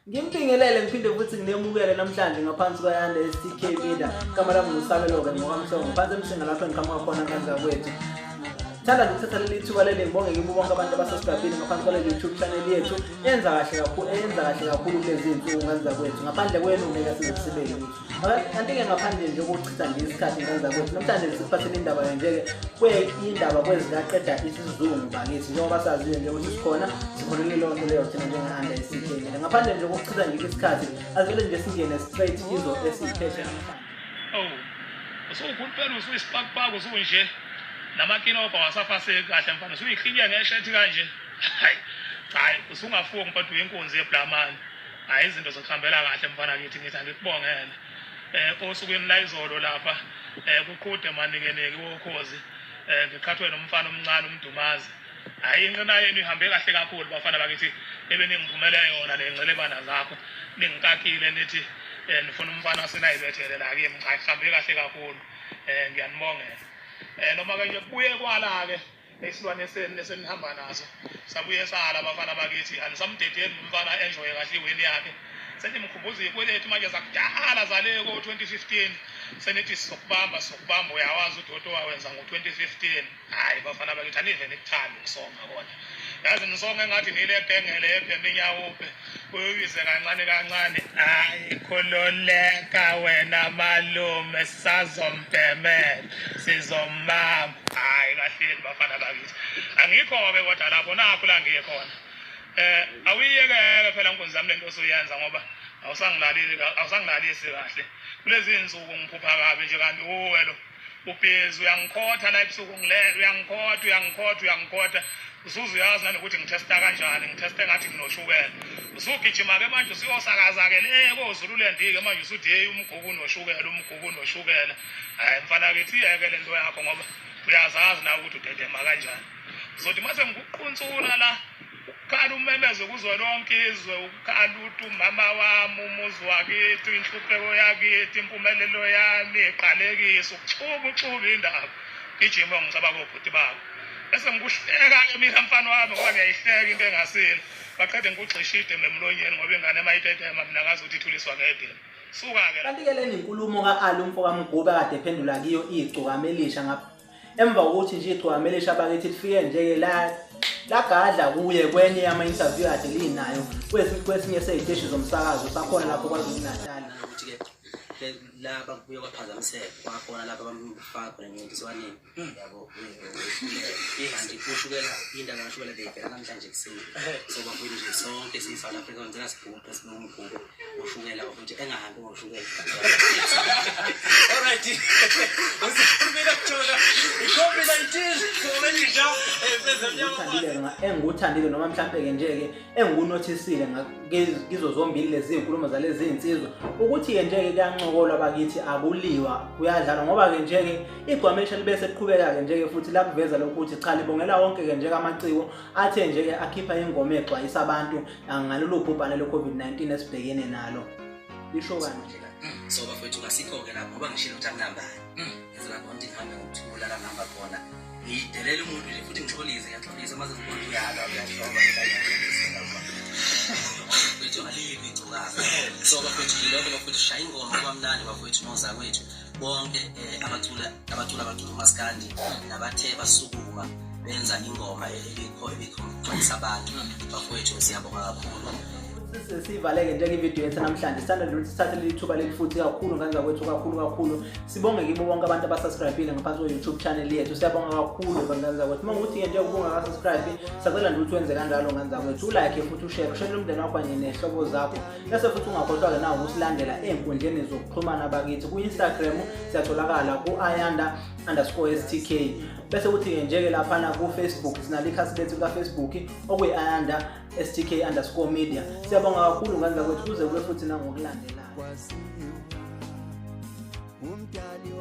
Ngimbingelele ngiphinde futhi nginemukele namhlanje ngaphansi kwaYanda STK Media. Igama lami nguSabelo-ke ngokaMhlongo. Ngiphansi eMsinga lapho engiqhamuka khona ngenza kwethu. Thanda nje ukuthatha leli thuba leli ngibonge kibo bonke abantu abasubscribe ngaphansi kwale YouTube channel yethu. Yenza kahle kakhulu, yenza kahle kakhulu kulezi zinsuku ngenza kwethu. Ngaphandle kwenu ngeke size sibe lutho. Kanti-ke ngaphandle nje kokuchitha nje isikhathi ngenza kwethu namhlanje sikuphathele indaba nje-ke indaba kwezikaqeda isizungu bakithi njengoba saziyo nje ukuthi sikhona sikhonele leyo nto leyo thina njenge-under STK mina ngaphandle nje kokuchitha nje isikhathi asivele nje singene straight kizo esiyiphethe namhlanje. Oh, usuwukhuluphela usuyisipakupaki usunje namakinobha wasafaseki kahle mfana usuyihlinye ngeshethi kanje. Hayi, hayi usungafungi kodwa uyinkunzi yeblamani. Hayi izinto zikuhambela kahle mfana kithi ngithi angikubongele. Osukwini layizolo lapha kuqhude manikeneki wokhozi ngiqhathwe nomfana omncane umdumazi. Hayi inqina yenu ihambe kahle kakhulu bafana bakithi ebeningiphumele yona nengcelebana zakho ningikakile nithi nifuna umfana sinayibethele la kimi. Cha ihambe kahle kakhulu ngiyanibongela. Noma ke nje kubuye kwala ke isilwane senu esenihamba naso sabuye sala abafana bakithi anisamdedeli umfana enjoye kahle iwini yakhe. Senimkhumbuza ikweletu manje zakudala zale ko-2015 senithi sizokubamba sizokubamba uyawazi udoti owawenza ngo-2015. Hhayi bafana bakithi anive nikuthande ukusonga kodwa yazi nisonge engathi nile bhengele ebhema inyawupe uyobize kancane kancane. Hhayi khululeka wena malume sisazombhemela sizombamba. Hhayi kahleni bafana bakithi angikho-ke kodwa lapho nakho la ngiye khona. Awuyiyekeke phela nkunzi yami lento osuyenza ngoba awusangilaleli awusangilalisi kahle kulezi insuku ngiphupha kabi nje kanti uwe lo ubhizi uyangikhotha la ebusuku ngilele uyangikhotha uyangikhotha uyangikhotha usuze uyazi nanokuthi ngithesta kanjani ngitheste ngathi nginoshukela usugijima-ke manje usuyosakaza-ke le koZululand-ke manje usuthi yeyi umgubu unoshukela umgubu unoshukela. Hhayi mfana kithi iyeke le nto yakho ngoba uyazazi nawe ukuthi udedema kanjani. Uzothi mase ngikuquntsula la ukukhala umemeze kuzo lonke izwe ukukhala uthi umama wami umuzi wakithi inhlupheko yakithi impumelelo yami iqalekisa ukuxuba uxuba indaba gijima ngicaba kobhuti bakho bese ngikuhleka-ke mina mfana wami ngoba ngiyayihleka into engasile baqede ngikugxisha ideme emlonyeni ngoba ingane uma itetema mina ngazi ukuthi ithuliswa ngedeme suka-ke. Kanti-ke lena inkulumo ka-Ali umfo kaMgube akade ephendula kiyo igcokama elisha emva kokuthi nje igcokama elisha bakithi lifike nje-ke lagadla kuye kwenye yama-interview kade linayo kwesinye sey'teshi zomsakazo sakhona lapho KwaZulu-Natal. Ukuthi-ke laba kubuye kwaphazamiseka kwakhona lapha bamfaka khona emncintiswaneni yabo kanti ushukela indaba kashukela beyivela namhlanje ekuseni. So bafowethu nje sonke siyi-South Africa ngicela sibhubhe sibe umgubo ushukela bafowethu engahambi ngoshukela. Alright. Usikhulumile kuthola i-COVID-19 ngomelisha Engikuthandile noma mhlampe-ke nje-ke engikunothisile kizo zombili lezi iy'nkulumo zalezi iy'nsizwa ukuthi-ke nje-ke kuyancokolwa bakithi akuliwa kuyadlalwa ngoba-ke nje-ke igcwamelisha libe seliqhubeka-ke nje-ke futhi lakuveza lokhu ukuthi cha libongela wonke-ke nje amaciko athe nje-ke akhipha ingoma exwayisa abantu ngalolu bhubhane lwe-COVID-19 esibhekene nalo. Lisho kanje. So bafowethu kasikho-ke lapho ngoba ngishilo ukuthi anginambani. Ngizela khona ukuthi ngihambe ngokuthula la ngihamba khona. Ngiyidelela umuntu nje futhi ngixolise ngiyaxolisa uma sezibona uyalwa uyahloba bafowethu alikho igcukaza. So bafowethu nje lokho bafowethu shaya ingoma kwamnandi bafowethu nozakwethu bonke abacula abacula abacula umaskandi nabathe basukuma benza ingoma ebikho ebikho abantu bafowethu siyabonga kakhulu. Sivaleke njenge video yethu namhlanje sithanda nje ukuthi sithathe leli thuba leli futhi kakhulu ngenza kwethu kakhulu kakhulu sibonge kibo bonke abantu abasubscribe-ile ngaphansi kwe-YouTube channel yethu siyabonga kakhulu ngenza kwethu. Uma ukuthi nje ubungaka-subscribe sacela nje ukuthi wenze kanjalo ngenza kwethu ulike futhi ushare ushare umndeni wakho kanye nehlobo zakho bese futhi ungakhohlwa-ke nawe ukusilandela ey'nkundleni zokuxhumana bakithi ku-Instagram siyatholakala ku-ayanda_stk bese kuthi-ke nje-ke laphana ku-Facebook sinalo ikhasi lethu ka-Facebook okuyi-ayanda STK_media. Siyabonga kakhulu ngenza kwethu kuze kube futhi nangokulandelayo. Umdali.